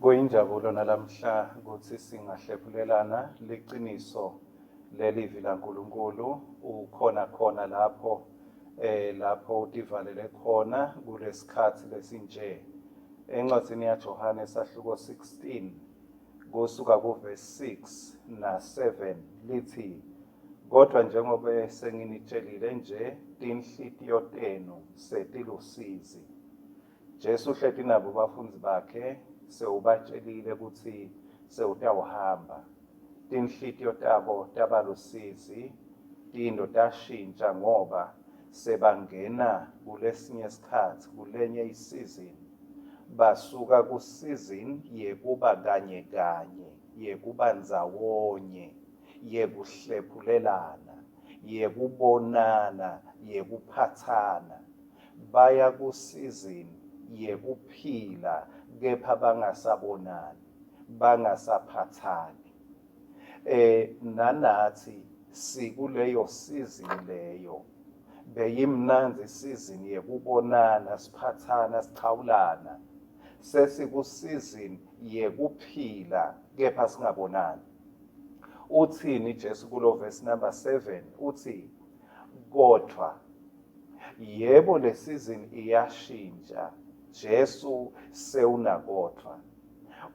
Kuyinjabulo nalamhla kutsi singahlephulelana liciniso lelivi laNkulunkulu. Ukhona khona lapho lapho utivalele khona kulesikhatsi lesinje. Encwadzini yaJohane sahluko 16 kusuka kuvesi 6 na 7 lithi, Kodwa njengobe senginitshelile nje, tinhlitiyo tenu setilusizi. Jesu uhleti nabo bafundzi bakhe, sewubatjelile kutsi sewutawuhamba. Tinhlitiyo tabo taba lusizi, tintfo tashintja ngoba sebangena kulesinye sikhatsi, kulenye isizini. Basuka kusizini yekuba kanye kanye, yekuba ndzawonye, yekuhlephulelana, yekubonana, yekuphatsana. Baya ku-season yekuphila kepha bangasabonani, bangasaphathani. Nanathi sikuleyo season leyo. Beyimnandzi season yekubonana, siphathana, sichawulana. Sesiku-season yekuphila kepha singabonani. Uthini Jesu kulo verse number 7? Uthi, kodvwa yebo, le season iyashintsha. Jesu sewunakodvwa.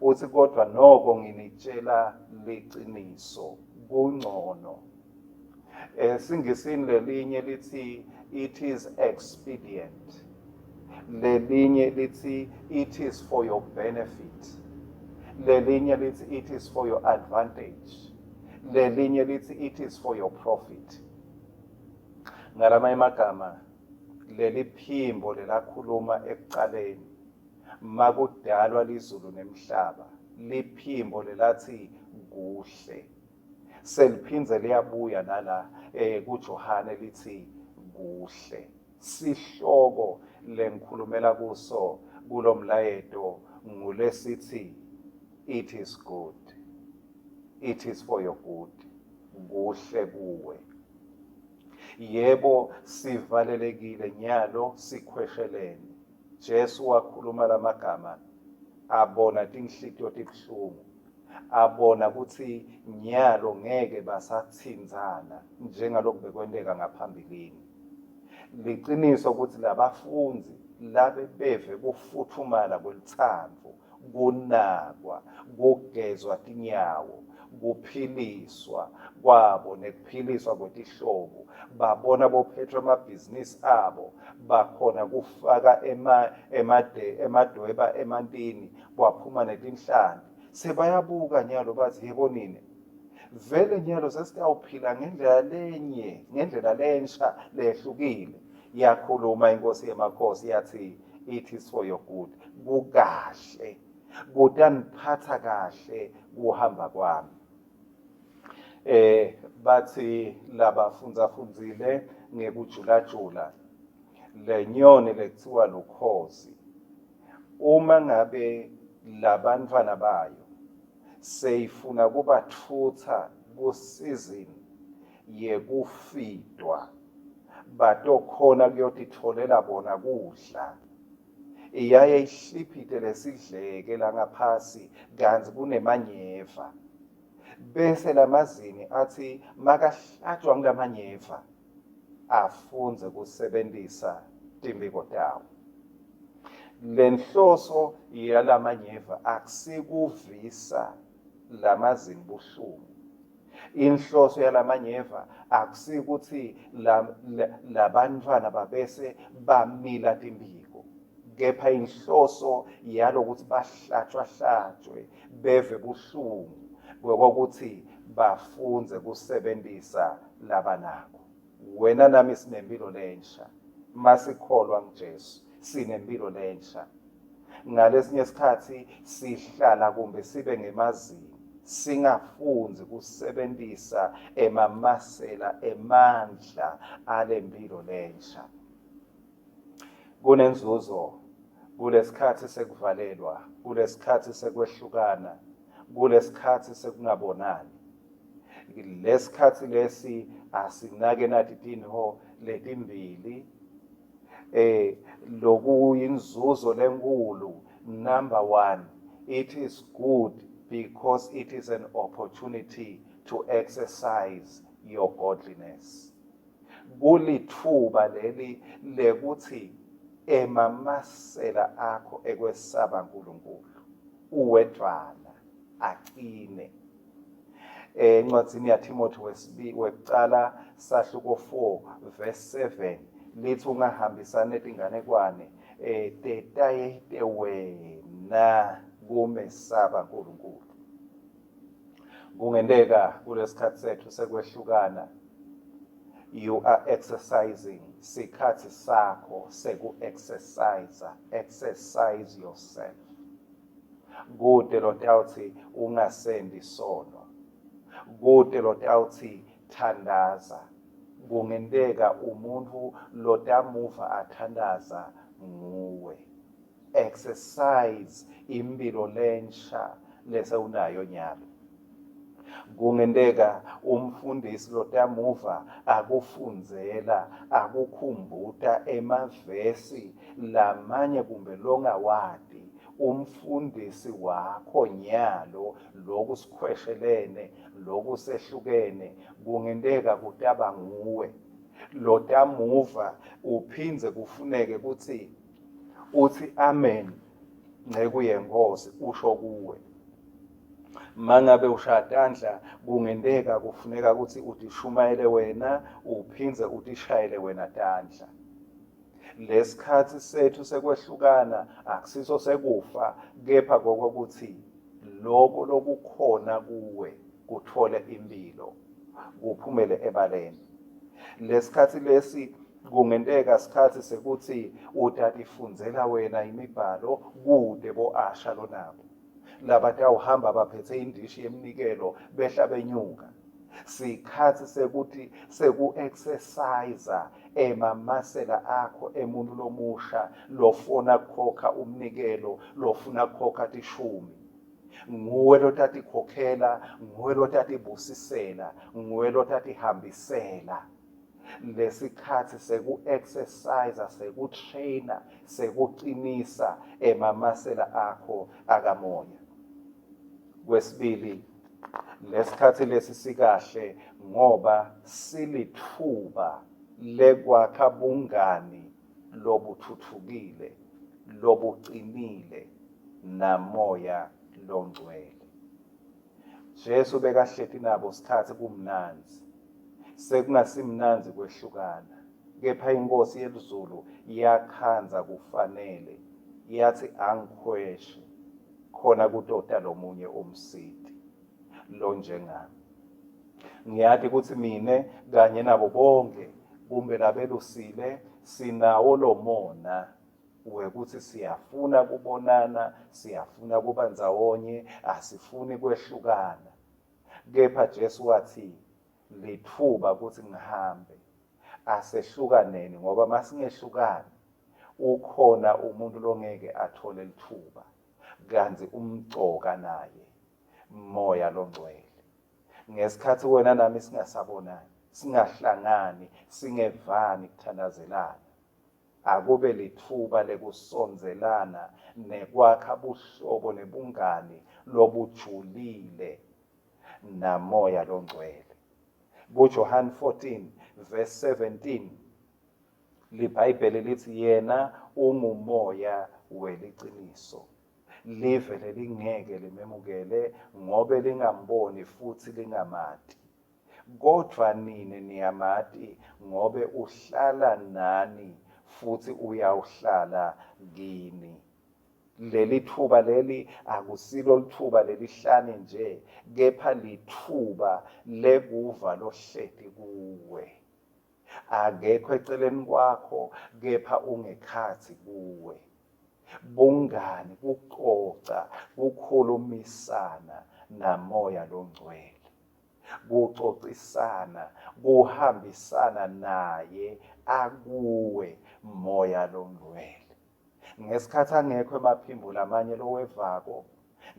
Uthi, kodwa noko nginitshela liciniso, kungcono. Esingisini lelinye lithi it is expedient. Lelinye lithi it is for your benefit. Lelinye lithi it is for your advantage. Lelinye lithi it is for your profit. Ngalamanye amagama, leli phimbo lelakhuluma ekuqaleni makudalwa lizulu nemhlaba, liphimbo lelathi kuhle, seliphindze liyabuya nala kuJohane lithi kuhle. Sihloko lengikhulumela kuso kulomlayeto ngulesithi it is good, it is for your good, kuhle kuwe. Yebo, sivalelekile nyalo, sikhweshelene. Jesu wakhuluma lamagama abona tinhlitiyo tibuhlungu, abona kutsi nyalo ngeke basatsintsana njengaloku bekwenteka ngaphambilini. Liciniso kutsi labafundzi labe beve kufutfumala kwelutsandvo, kunakwa, kugezwa tinyawo, kuphiliswa kwabo nekuphiliswa kwetihlobo, babona boPhetro emabhizinisi abo bakhona kufaka emadweba emantini, kwaphuma netinhlanti. Sebayabuka nyalo bathi, yebo nine, vele nyalo sesitawuphila ngendlela lenye, ngendlela lensha lehlukile. Yakhuluma iNkosi yemakhosi yathi, it is for your good, kukahle, kutaniphatha kahle kuhamba kwami. Bathi labafundzafundzile ngekujulajula, le nyoni lekuthiwa lukhozi, uma ngabe labantfwana bayo seyifuna kubatfutsa ku-season yekufidwa, batokhona kuyotitfolela bona kudla, iyaye ihliphite lesidleke langaphasi kantsi kunemanyeva, bese lamazini athi makahlatshwa ngulamanyeva afundze kusebentisa timbiko tawo. Lenhloso yalamanyeva akusikuvisa lamazini buhlungu. Inhloso yalamanyeva akusikuthi labantfwana babese bamila timbiko, kepha inhloso yalokuthi bahlatshwa hlatshwe beve buhlungu kwekokuthi bafundze kusebentisa labanako. Wena nami sinempilo lensha masikholwa nguJesu, sinempilo lensha. Ngalesinye isikhathi sihlala kumbe sibe ngemazinga singafundzi kusebentisa emamasela emandla alempilo lensha. Kunenzuzo kulesikhathi sekuvalelwa, kulesikhathi sekwehlukana, kulesikhathi sekungabonani. Lesikhathi lesi asinake nathi tinho letimbili. Lokuyinzuzo lenkulu, number 1, It is good because it is an opportunity to exercise your godliness. Kulitfuba leli lekuthi emamasela akho ekwesaba uNkulunkulu uwedvwana aqine. Encwadzini yaTimothy wesibili wekucala sahluko 4 verse 7 lithi ungahambisani netinganekwane eh tetayete wena kumesaba uNkulunkulu. Kungenteka kulesikhathi sethu sekwehlukana you are exercising sikhathi sakho seku-exercise exercise yourself kude lotawuthi ungasendi sono kude lotawuthi thandaza kungenteka umuntu lotamuva athandaza nguwe exercise impilo lensha lesewunayo nyalo kungenteka umfundisi lotamuva akufundzela akukhumbuta emavesi lamanye kumbe longawati umfundisi wakho nyalo loku sikhweshelene loku sehlukene kungenteka kutaba nguwe lotamuva uphindze kufuneke kutsi uthi amen nceku yenkosi usho kuwe mangabe ushaya tandla kungenteka kufuneka ukuthi utishumayele wena uphindze utishayele wena tandla lesikhathi sethu sekwehlukana akusiso sekufa kepha kokuthi lokho lokukhona kuwe kuthole impilo kuphumele ebaleni lesikhathi lesi kungenteka sikhathi sekuthi utatifundzela wena imibhalo kude bo-asha lonabo labatawuhamba baphethe indishi yeminikelo behla benyuka sikhathi sekuthi seku-exercise emamasela akho emuntu lomusha lofuna kukhokha umnikelo lofuna kukhokha tishumi nguwe lotatikhokhela nguwe lotatibusisela nguwe lotatihambisela lesikhathi seku-exercise sekutraina sekuqinisa emamasela akho akamoya kwesibili lesikhathi lesi sikahle ngoba silithuba lekwakha bungani lobuthuthukile lobuqinile namoya longcwele Jesu bekahleti nabo sikhathi kumnandzi sekungasimnandzi kwehlukana kepha inkosi yelizulu yakhandza kufanele yathi angikhweshe khona kutota lomunye umsiti lonjengami ngiyati ukuthi mine kanye nabo bonke kumbe labelusile sinawo lomona wekuthi siyafuna kubonana siyafuna kuba ndzawonye asifuni kwehlukana kepha Jesu wathi lithuba ukuthi ngihambe asehlukaneni ngoba masingehlukani ukhona umuntu longeke athole lithuba kanti umcoka naye moya longcwele ngesikhathi wena nami singasabonani singahlangani singevani kuthandazelana Akube litfuba lekusondzelana nekwakha buhlobo nebungani lobujulile naMoya loNgcwele. KuJohane 14 verse 17 liBhayibheli lithi yena ungumoya weliciniso. Live lelingeke limemukele ngobe lingamboni futhi lingamati. Kodvwa nine niyamati, ngobe uhlala nani futsi uyawuhlala kini. Lelitfuba leli akusilo litfuba lelihlane nje, kepha litfuba lekuva lohleti kuwe. Akekho eceleni kwakho, kepha ungekhatsi kuwe. Bungani, kucoca, kukhulumisana naMoya loNgcwele. Kucocisana, kuhambisana naye akuwe Moya loNgcwele. Ngesikhathi angekho emaphimbo lamanye lowevako,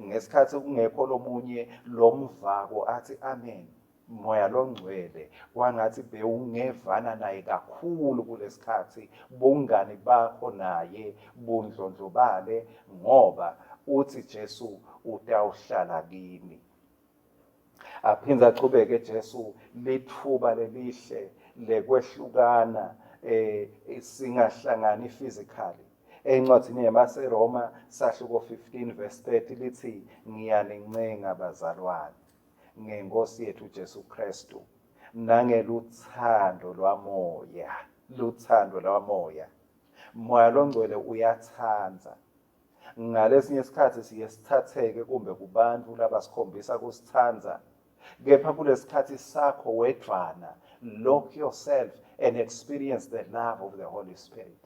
ngesikhathi kungekho lomunye lomvako athi amen. Moya loNgcwele kwangathi bewungevana naye kakhulu kulesikhathi bungani bakho naye bundlondlobale ngoba Uthi Jesu utawuhlala kini. Aphindze achubeke Jesu litfuba lelihle lekwehlukana singahlangani physically. Encwadzini yemaseRoma sahluko 15 verse 30 lithi, ngiyanincenga bazalwane ngeNkosi yethu Jesu Kristu nangeluthando lwamoya, luthando lwamoya. Moya longcwele uyathanda. Ngalesinye isikhathi siye sithatheke kumbe kubantu labasikhombisa kusithanda, kepha kulesikhathi sakho wedvwana, lock yourself and experience the love of the Holy Spirit.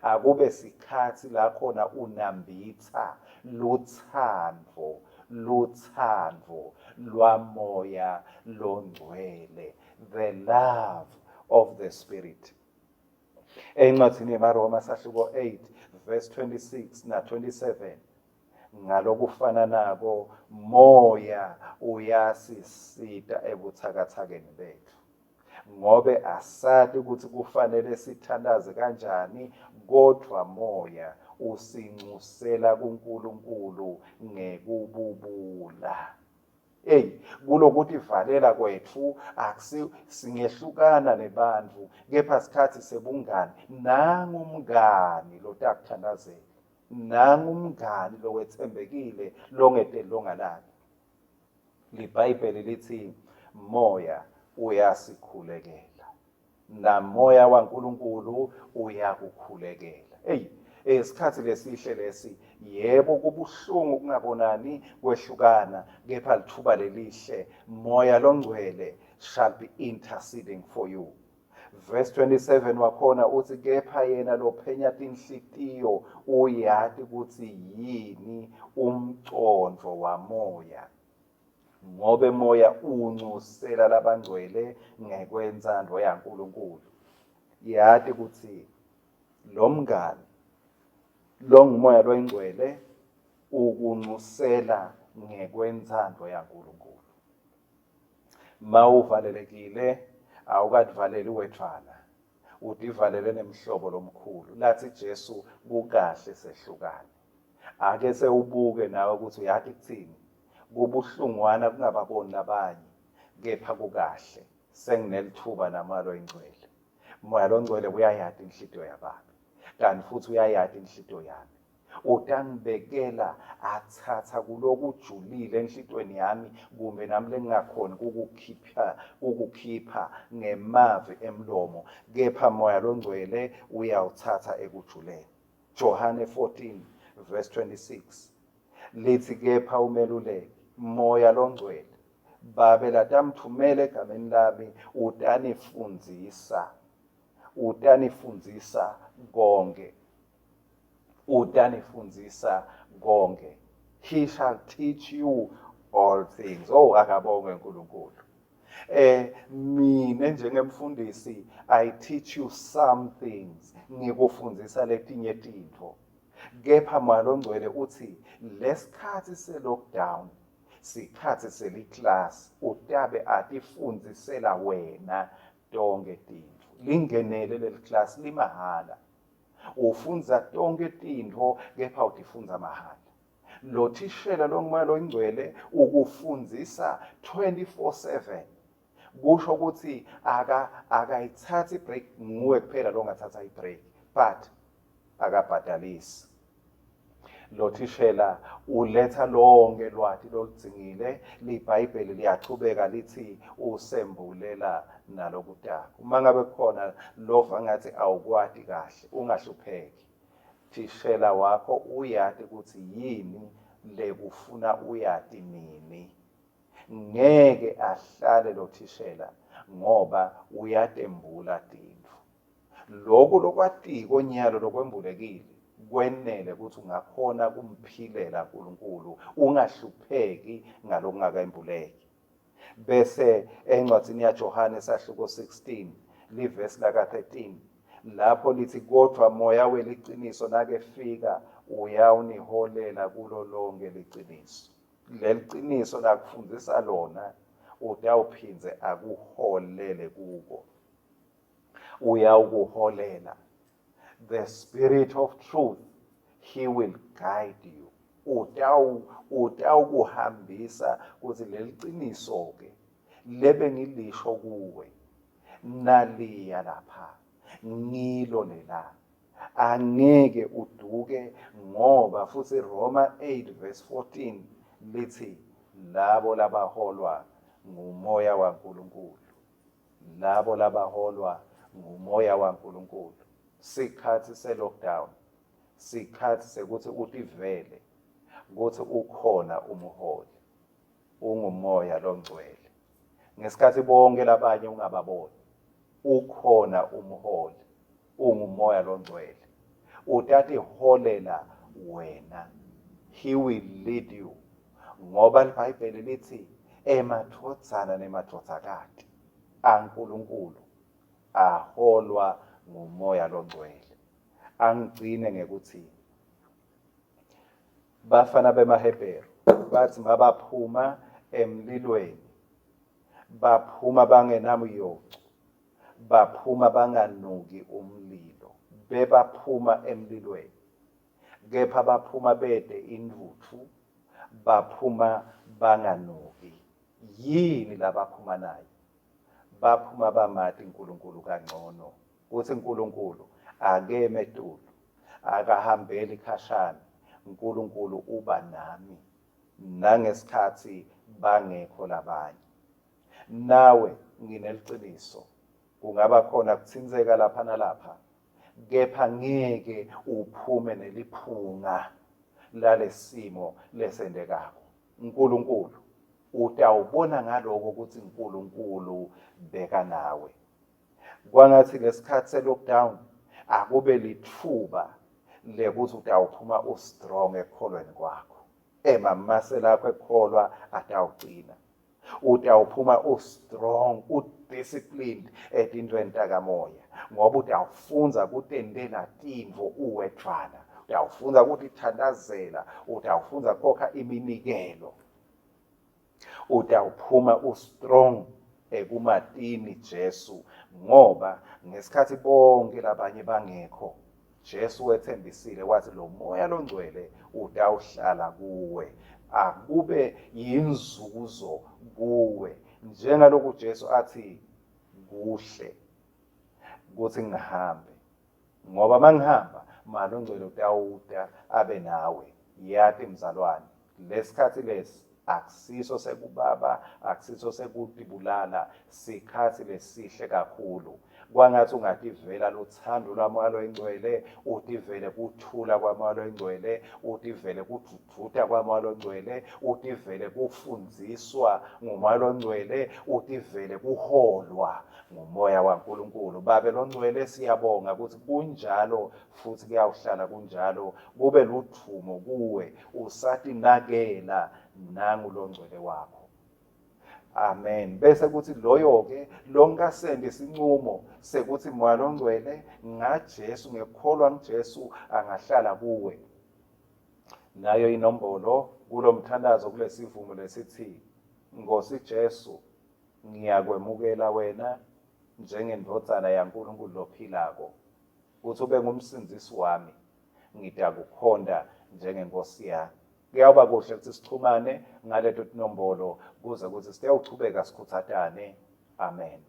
Akube sikhathi la khona unambitha luthando, luthando lwamoya longcwele, the love of the Spirit. Encwadzini yemaRoma sahluko 8 verse 26 na 27, ngalokufananako moya uyasisita ebuthakathakeni bethu, ngobe asati ukuthi kufanele sithandaze kanjani, kodwa moya usincusela kuNkulunkulu ngekububula. Hey, kulokutivalela kwetfu akusi singehlukana nebantfu, kepha sikhathi sebungani. Nangumngani lotakuthandazela, nangumngani lowetsembekile longeteli longalali. LiBhayibheli lithi moya uyasikhulekela, namoya waNkulunkulu uyakukhulekela. Hey, isikhathi lesihle lesi. Yebo, kubuhlungu kungabonani, kwehlukana, kepha lithuba lelihle. Moya longcwele shall be interceding for you. Verse 27 wakhona uthi, kepha yena lophenya tinhlitiyo uyati ukuthi yini umcondvo wamoya, ngobe moya uncusela labangcwele ngekwentsandvo yaNkulunkulu. Yati ukuthi lo mngani longumoya loyingcwele ukuncusela ngekwentsandvo yaNkulunkulu. Mawuvalelekile awukadivaleli wedvwana, utivalele nemhlobo lomkhulu. Lathi Jesu kukahle sehlukane. Ake sewubuke nawe ukuthi uyati kuthini. Kubuhlungwana kungababoni labanye, kepha kukahle. Senginelithuba namoya loyingcwele. Moya longcwele uyayati inhlitiyo yababe, kanti futhi uyayati inhlitiyo yami. Utangibekela athatha kulokujulile enhlitiyweni yami, kumbe nami lengingakhoni kukukhipha ngemavi emlomo, kepha moya longcwele uyawuthatha ekujuleni. Johane 14 verse 26 lithi, kepha umeluleki moya longcwele babe latamthumela egameni lami utanifundzisa, utanifundzisa konke, utanifundzisa konke. He shall teach you all things. Oh, akabongwe uNkulunkulu. Mina njengemfundisi I teach you some things, ngikufundzisa letinye tintfo, kepha moya longcwele uthi lesikhathi se lockdown sikhathi seli class, utabe atifundzisela wena tonke tintfo. Lingenele leli class limahhala, ufundza tonke tintfo kepha utifundza mahhala. Lo thishela longumoya loyingcwele ukufundzisa 24/7, kusho ukuthi akayithathi break, nguwe kuphela longathatha i-break, but akabhadalisi. Lo thishela uletha lonke lwati loludzingile. LiBhayibheli liyachubeka lithi usembulela nalokutako. Uma ngabe khona lova ngathi awukwati kahle, ungahlupheki. Thishela wakho uyati ukuthi yini lekufuna uyati nini. Ngeke ahlale lo thishela ngoba uyatembula tintfo. Lokhu lokwatiko nyalo lokwembulekile kwenele ukuthi ungakhona kumphilela uNkulunkulu, ungahlupheki ngalokungakembuleki. Bese encwadzini yaJohane sahluko 16 livesi laka 13 lapho lithi, kodwa moya weliciniso nakefika uyawuniholela kulo lonke liciniso. Leli qiniso lakufundzisa lona utawuphindze akuholele kuko. Uyawukuholela. The Spirit of truth, he will guide you. Utawu utawukuhambisa kutsi leliciniso ke lebengilisho kuwe naliya lapha ngilo lela angeke uduke ngoba futsi Roma 8 verse 14 lithi labo labaholwa ngumoya waNkulunkulu labo labaholwa ngumoya waNkulunkulu sikhathi se-lockdown sikhathi sekuthi utivele ukuthi ukhona umholi ungumoya longcwele ngesikhathi bonke labanye ungababoni ukhona umholi ungumoya longcwele utatiholela wena he will lead you ngoba libhayibheli lithi emadvodzana nemadvodzakati aNkulunkulu aholwa ngumoya longcwele angigcine ngekuthi bafana bemaHebheru bathi mabaphuma emlilweni baphuma bangenamuyocu baphuma banganuki umlilo bebaphuma emlilweni kepha baphuma bede intutfu baphuma banganuki yini labaphuma nayo baphuma bamati uNkulunkulu kangcono kutsi uNkulunkulu akeme etulu akahambeli khashana uNkulunkulu uba nami nangesikhathi bangekho labanye nawe ngineliciniso kungaba khona kuthintseka lapha nalapha kepha ngeke uphume neliphunga lalesimo lesentekako uNkulunkulu utawubona ngaloko ukuthi uNkulunkulu bekanawe kwangathi lesikhathi se-lockdown akube lithuba lekuthi utawuphuma ustrong ekukholweni kwakho emamasela akho ekukholwa atawugcina utawuphuma ustrong udisciplined etintweni takamoya ngoba utawufundza kutentela tintfo uwedvwana utawufundza kutithandazela utawufundza kukhokha iminikelo utawuphuma ustrong ekumatini Jesu ngoba ngesikhathi bonke labanye bangekho Jesu wethembisile wathi lo moya longcwele utawuhlala kuwe akube yinzuzo kuwe njengaloku Jesu athi kuhle kuthi ngihambe ngoba mangihamba mali ongcwele utawuta abe nawe yati mzalwane lesikhathi lesi akusiso sekubaba akusiso sekutibulala sikhathi lesihle kakhulu kwangathi ungativela luthando lwamoya loyingcwele utivele kuthula kwamoya loyingcwele utivele kudududa kwamoya longcwele utivele kufundziswa ngumoya longcwele utivele kuholwa ngumoya waNkulunkulu babe longcwele siyabonga ukuthi kunjalo futhi kuyawuhlala kunjalo kube ludvumo kuwe usatinakela nangu longcwele wakho Amen. Bese kuthi loyo ke longasende isinqumo sekuthi moya longcwele ngaJesu ngekukholwa nguJesu angahlala kuwe. Nayo inombolo kulomthandazo kulesivumo lesithi Nkosi Jesu ngiyakwemukela wena njengendvodzana yaNkulunkulu lophilako kutsi ube ngumsindzisi wami ngitakukhonta njengenkosi yami kuyawuba kuhle kutsi sichumane ngaleto tinombolo kuze kutsi sitewuchubeka sikhutsatane amen.